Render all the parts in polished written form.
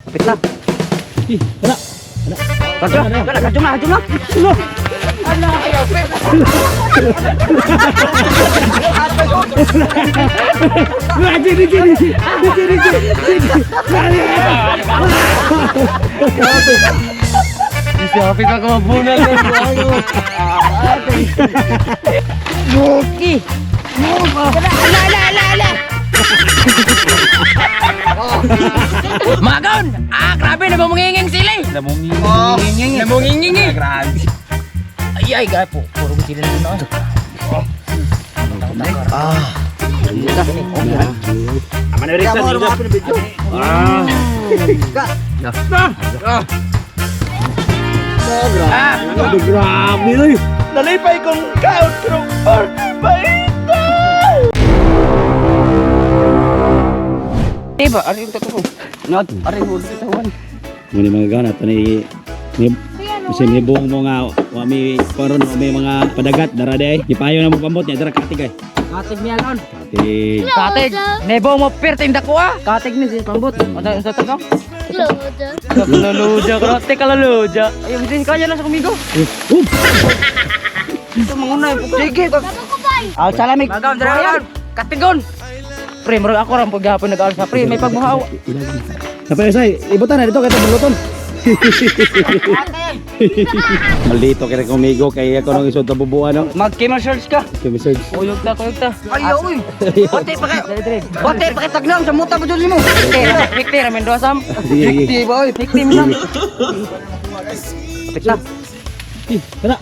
Pita. Ih, kana. Kadyo, kana kadyo na, kadyo na. Lagi di sini, di sini, di sini. Lagi. Sabi ka kumabunal na. Buki. Ala, ala, ala, ala. Mga gaon! Ah, grabe na bumunginging sila eh! Namunginging. Namunginging eh! Grabe. Ay, ay, grabe po. Puro ko sila na eh. Aman na rin Ah. Ah! Grabe oy. Nalipay kong count pero party ba ito? Diba, ari yung totoo. Not, ari mo bitawan. Muna mga gaon ato ni ni kasi ni buong mo nga wa mi karon wa may mga padagat dara day. Gipayo na mo pambot niya dara katig ay. Katig niya lon. Katig. Katig! Nebo mo perting dako ah! Katig ni si pambot. Ano yung sa tago? Kaluluja, krote kaluluja. Ay, hindi kaya na sa kumigo. Up. Ito manguna. Sige. Ah, salamig. Mga gaon, dara gaon. Katigon! Pre, murag ako ram paghapon nag-aral sa pre, may pagmuhaw. Sapay say, ibutan na dito kay tabuluton. Maldito kay kumigo kay ako nang isod bubuan no. Mag-chemo search ka. Kay Mr. Kuyog ta, kuyog ta. Ay, uy. Bote pa kay. Dali, dali. Bote pa kay taglam sa muta mo dyan mo. Victor, Mendoza sam. Sige, sige. Di ba oy? Victim sam. Pita. Ih, kana.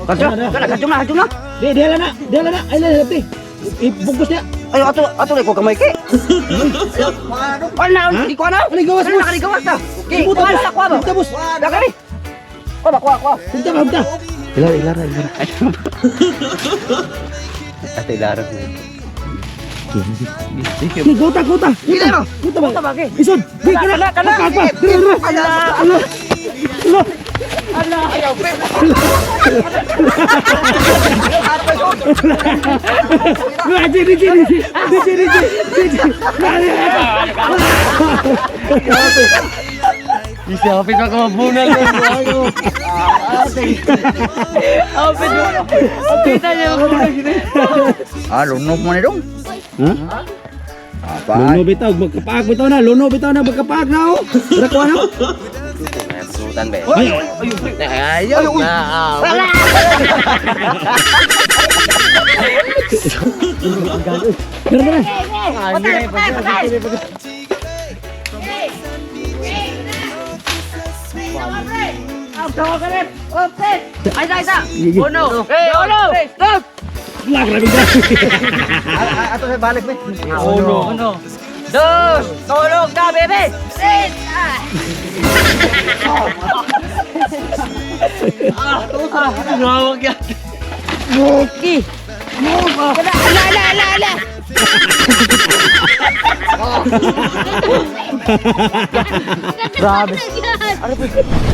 Kadyo, kana kadyo na, kadyo na. Di, di ala na. Di ala na. Ay la di. Ibugos niya. Ay, ato ato ko kamay ki. Wala, di ko na. Ano gawas mo? Wala, gawas na. Ki, Ibuta, kuha boss. na, kuha ba? Ibuta, boss. Dakari. Kuha ba, kuha, kuha. Hugta ba, hugta. Ilara, ilara, ilara. Ate, ilara. Ni gota, gota. Gila mo. Gota ba? Gota ba, ki? Isod. Di kana. Kana, kana. Pagpa. Dira, dira. Ala. Ala. Ala. Lagi di sini. Di sini, di sini. Lagi. Sabi ka kumabunal na. Apit mo. Apita niya Ah, lunok mo ni dong. Ha? Apa? Luno bitaw, magkapaak bitaw na, luno bitaw na, magkapaak na oh. Tara kuha na. Sultan ba? Ay, Ayaw na. tara tara. Patay, patay, patay. Ay, isa, isa. Uno. Hey, uno. Stop. Lah, grabe grabe. Ato sa balik be. Uno. Uno. Dos. Tulog na, bebe. Tumawag yan. Buki. Ala, ala, ala, ala. Grabe.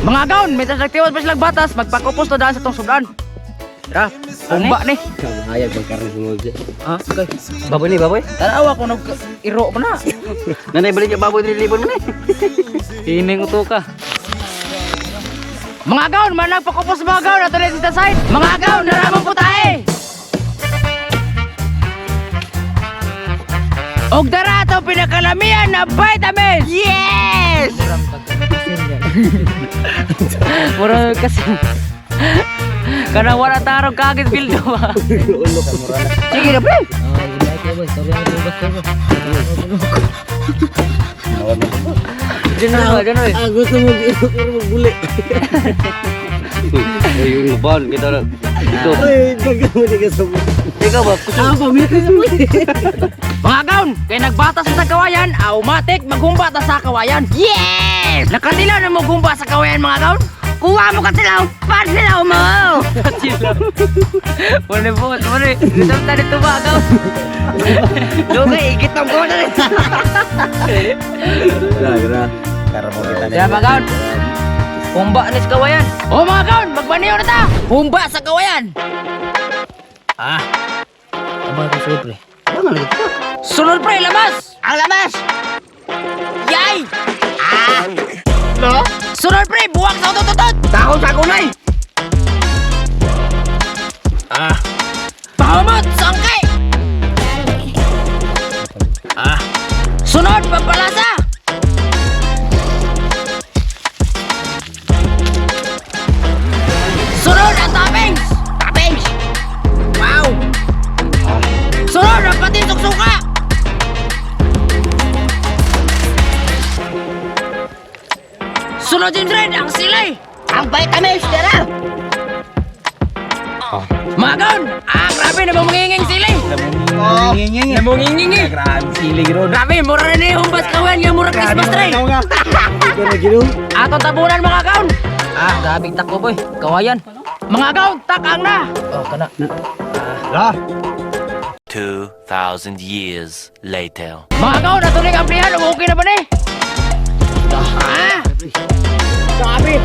Mga gaon, may tasagtiwas pa silang batas, magpakupos na daan sa tong sudan. Tara, humba ni. Ayaw magkaroon sumulod. Ha? Okay. Baboy ni, baboy. Tanawa ko nag iro pa na. Nanay, balik yung baboy ni libon mo ni. Hining uto ka. Mga gaon, manag pakupos mga gaon, ato na sa site. Mga gaon, naramang putahe. Og dara ato pinakalamian na vitamins. Yes! Mura kasi. Kana wala tarong kagit bildo ba. Sige na pre. Diyan na, diyan na. Ah, gusto mo magbuli. Uy, yung ban kita na. Ito. Ay, gagawin ni kasama. Ikaw ba? Ah, pamilya sa Mga gaon, kay nagbatas sa kawayan, automatic maghumba ta sa kawayan. Yes! Nakatilaw na mo gumba sa kawayan mga gaon. Kuha mo katilaw, parsilaw mo. Katilaw. Wala po, wala. Gutom ta nito ba gaon? Dugay, igit ang ko na rin. Gra, gra. Kara mo kita Kaya mga gaon, humba na sa kawayan. O mga gaon, magbaniyo na ta. Humba sa kawayan. Ah. Aba ko sulod pre. Ano lagi ka? Sulod pre, labas. Ang labas! Yay! Ah! Sunod pre, buwak sa utot-utot. Takon sa kunay. Ah. Pahumot sa angkay. Ah. Sunod, pampalasa. Sunod ang toppings. Toppings. Wow. Sunod ang patisok suka. Sunod James Red, ang silay. Ang vitamins dara. Mga kaon, ah, grabe na manginging silay. Namunginging. Grabe sili ron. Grabe, mura na yung humbas kawan nga mura Christmas tree. Ato tabunan mga kaon. Ah, grabe tako boy. Kawayan. Mga kaon, takang na. Oh, kana. 2,000 years later. Mga kaon, ato ning amplihan, okay na ba ni? Ah! Grabe.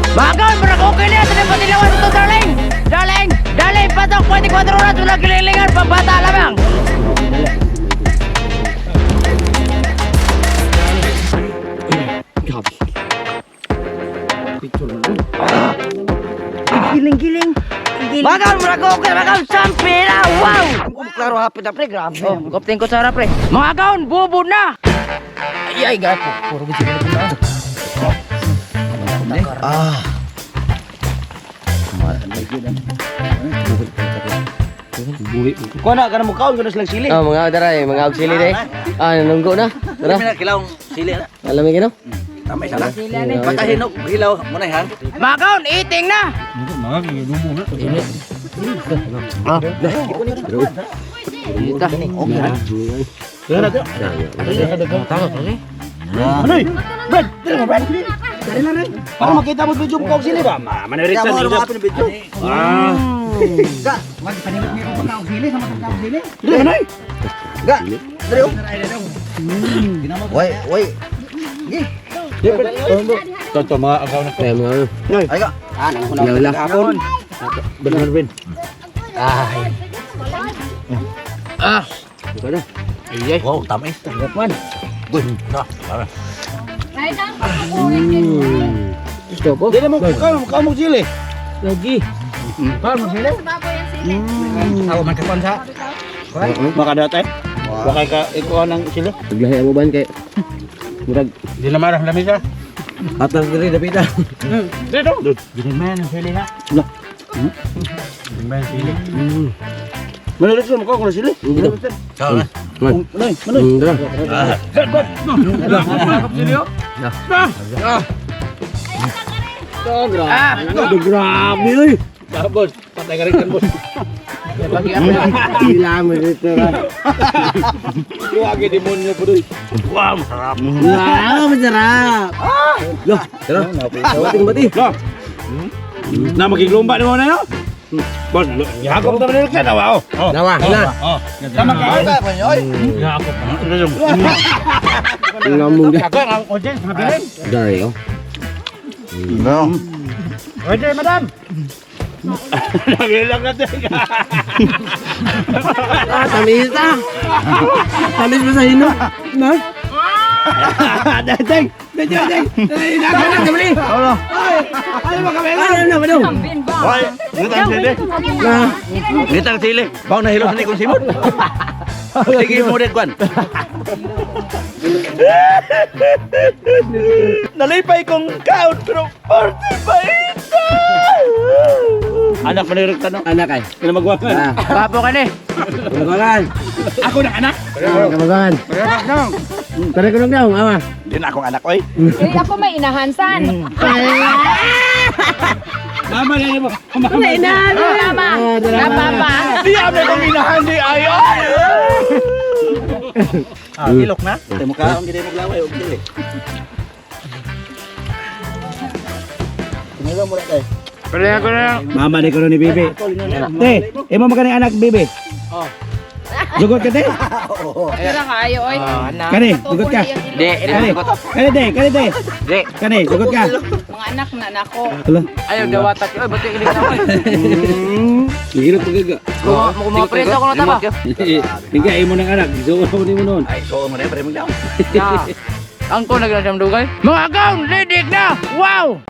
Mga kaon, mura okay na. Ato ning patilawan ito, darling. Darling, darling, patok 24 oras, wala kililingan, pambata lamang. Giling-giling. Bagal mura ko okay, bagal sampira. Wow. Klaro hapit na pre, grabe. Oh, kopting ko sa pre. Mga kaon, bubo na. Ay, ay, gapo. Puro gid sila na. Ah. Kuha na kana mo kaon kana silang sili. Ah, mga daray, mga og sili day. Ah, nanunggo na. Tara. Dami na kilawng sili na. Alam mo gino? Tama isa na. Patahin og hilaw mo na han. Mga kaon, eating na. Anoy? Brad, dili mo Brad. Dali na rin. Para makita mo video mo kaon sili ba? Ma, manirisan Mo ni ano video. Ah. Ga, magpanimot ni ko kaog sili sa matang kaog sili. Dili manoy. Ga. Dre. Way, way. Toto mga agaw na. Kaya mga Ay ga. Ah, nang Wala, wala. Kapon. Benar Ben. Ah, Buka na. Wow, tamis. Man. Good. Na. Tara. Gusto ko. Dili mo kaon kaon mo sili. Lagi. Kaon mo sili. Aw man ka sa. Makadatay. Wakay ka ikuha ng sili. Paglahi mo ban kay murag Di na marah lamisa. atang diri dapita. Dito. Dili man ang sili ha. Lah. Dili man sili. Manirisan mo kaon sili. Dito. Ciao. Man. Manoy, manoy. Tara. ah. Grabe oy. Boss, patay ka rin kan boss. Sila mo dito. Luwagi demonyo po doy. Wow, masarap. Wow, masarap. Loh, tara. Bating bati. Lah. Na magiglumba ni mo na yo. Boss, yakop ta man ka nawa oh. Nawa, na. Oh. Tama ka. Yakop. Ngamong ga. Ako ang audience mabilin. Dari oh. No. Oye, madam. Nagilang na teka. Ah, tamis ah. Tamis ba sa hino? Na? Deng, deng, deng. Ano na, bali? Ano? Ano ba kami? Ano na, badong? Way, ngitang sili. Na. Ngitang sili. Baw na hilos ni kong simod. Sige mo rin kwan. Nalipay kong kaon pero parte pa ito. Anak manirog tanong. Anak ay. Kaya magwakan. Ah, Gwapo ka ni. kamagangan. Ako na anak. Kamagangan. Tara ko lang daw, awa. Di na akong anak oy. Eh, ako may inahansan. Mama na mo. Mama. Mama, napapa. Di ame kong inahan di ay ay. Ah, ilok na. Temo kaon gid mo glaway og sili. Tingnan mo na kay. Mama ni ko ni Bibi. Te, imo man kani anak Bibi. Oh. Jugot ka te? Tira kayo, oy. Kani, jugot ka. Di, Kani, kani te, kani te. Di. Kani, jugot ka. Mga anak na nako. Hala. Ayaw, dawata. Oy, ba't yung ilig na oy? Gigilot ko gaga. Mga preso ko na tama. Tingka imo ng anak, gisuon mo ni mo noon. Ay, so mo na pre mo daw. Ya. Angko na siyang dugay. Mga kaon, lidik na. Wow!